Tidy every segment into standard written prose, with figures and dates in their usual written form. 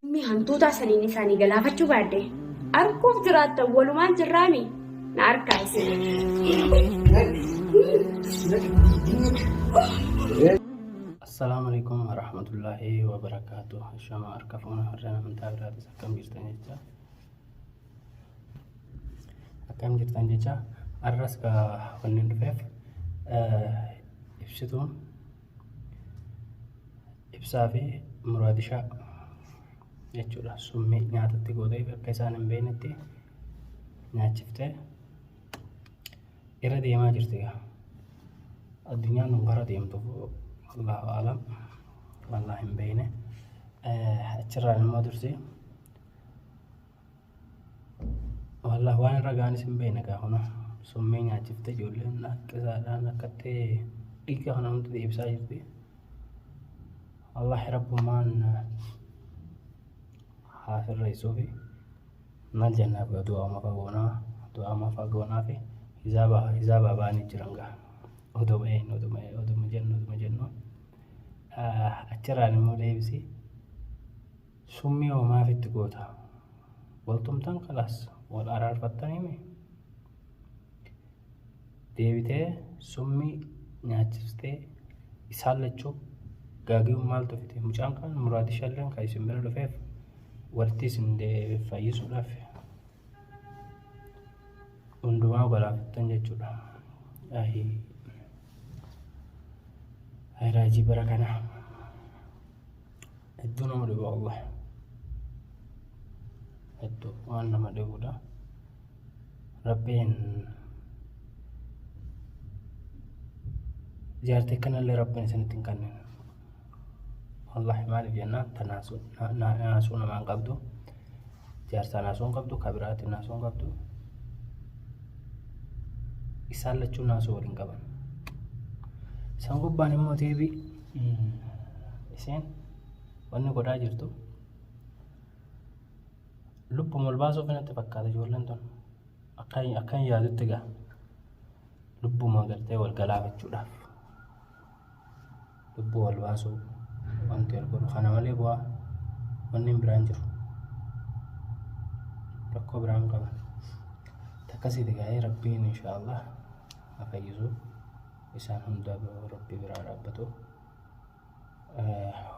Inni hantuutaa saniin isaanii galaafachuu baadde arguuf jiraattan walumaan jirraami na arkaa isin. Assalaamu alaikum warahmatullaahi wabarakaatu. Shama harka fuuna warreen amantaa biraatis akkam jirtan jecha. Akkam jirtan jecha har'as ka wanni dhufeef ibsituun ibsaa fi muraadishaa jechuudha. Summii nyaatatti gootee akka isaan hin beeknetti nyaachiftee irra deemaa jirti egaa. Addunyaan tun gara deemtu Allahu alam wallahi hin beekne. Achirraan immoo dursi wallah waan irra ga'anis hin beekne egaa kun summii nyaachifte ijoolleen haqqisaadhaan akkatti dhiiga kana hundi deebisaa jirti. Wallahi rabbummaan haa sirreessuufi. Maal jennaaf gaa du'aama fagoonaa du'aama fagoonaa fi hizaaba hizaaba baanii jiran gaa oduma eenyu oduma oduma jennu oduma jennu achirraan immoo deebisi summii hoo maaf itti goota waltumtan kalaas wal araarfattanii mi Deebitee summii nyaachiftee isaan lachuu gaagi'uun maaltu fide? Mucaan kaan Muraadi Shalleen kan isin bira dhufeef walitti isin fayyisuudhaaf hundumaa galaafattan jechuudha. Ayi raajii bara kanaa hedduu nama dhibu Allah hedduu waan nama dhibudha. Rabbiin jaartii akkanallee Rabbiin isinitti hin kennin. Wallahi maaliif jennaan ta naasuu namaa hin qabdu. Jaarsaa naasuu hin qabdu, ka biraatti naasuu hin qabdu. Isaan lachuu naasuu waliin qaban. Isaan gubbaan immoo deebii isheen wanni godhaa jirtu Lubbuma ol baasuuf natti fakkaata ijoolleen tun. Akkan akkan yaadutti egaa lubbuma gartee wal galaafachuudhaaf lubbuu wal baasuu wanti wal godhu kana malee bu'aa wanni hin biraan jiru. Rakkoo biraan qaban. Takkasiiti gaa'ee rabbiin inshaallah haa fayyisu isaan hunda rabbi biraa dhaabbatu.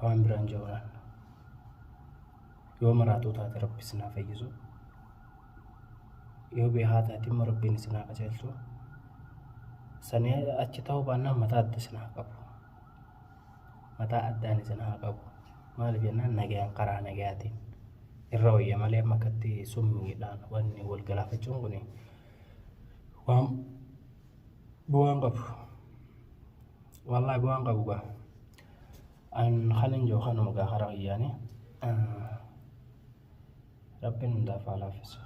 Waan biraan jiru yoo maraatuu taate rabbi isin haa fayyisu. Yoo beekaa taate immoo rabbiin isin haa qajeelchu. Sanii achi ta'uu baannaan mataa adda isin haa qabu. Mataa addaan isin haa qabu. Maaliif jennaan nagayaan karaa nagayaatiin irra wayya malee amma akkatti summiidhaan wanni wal galaafachuun kun waan bu'aan qabu. Wallaahi bu'aan qabu gaa. An kanin jiru kanuma gaa karaa kiyyaani. Rabbiin hundaaf haa laaffisu.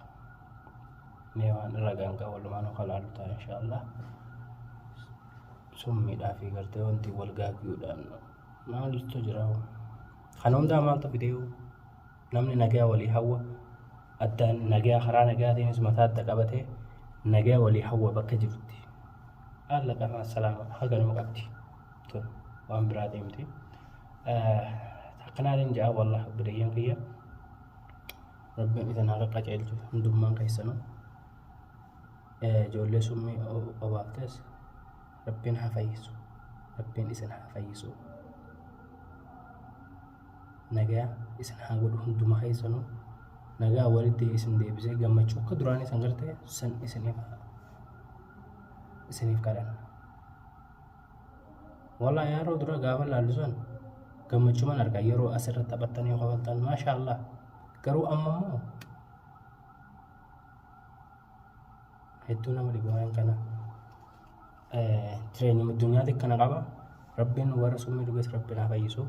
Mee waan irra gaan gaa walumaan akka laallu ta'a inshaallah. Summiidhaa fi gartee wanti wal gaagiyuudhaan maaltu jira? Kana hundaa maaltu fidee namni nagaa walii hawwa addaan nagaa karaa nagaatiinis mataa adda qabatee nagaa walii hawwa bakka jirutti. Alla qama salaama haganuma qabdi. Tun waan biraa deemti. Akkanaatiin ja'a wallah obboleeyyan kiyya. Rabbiin isin haa qaqqaceelchu hundummaan keessanuu. Ijoollee summii obaaftes Rabbiin haa fayyisu. Rabbiin isin haa fayyisu. Nagaa isin haa godhu hunduma keessanuu. Nagaa walitti isin deebisee gammachuu akka duraanii san gartee san isiniif isiniif kadhanna. Walaa yeroo dura gaafa laallu san gammachuuman argaa yeroo asirra taphattanii kofaltan maasha Allah. Garuu amma immoo hedduu nama dhibu waan kana. Jireenyuma addunyaatti kana qaba. Rabbiin warra summii dhuges rabbiin haa fayyisu.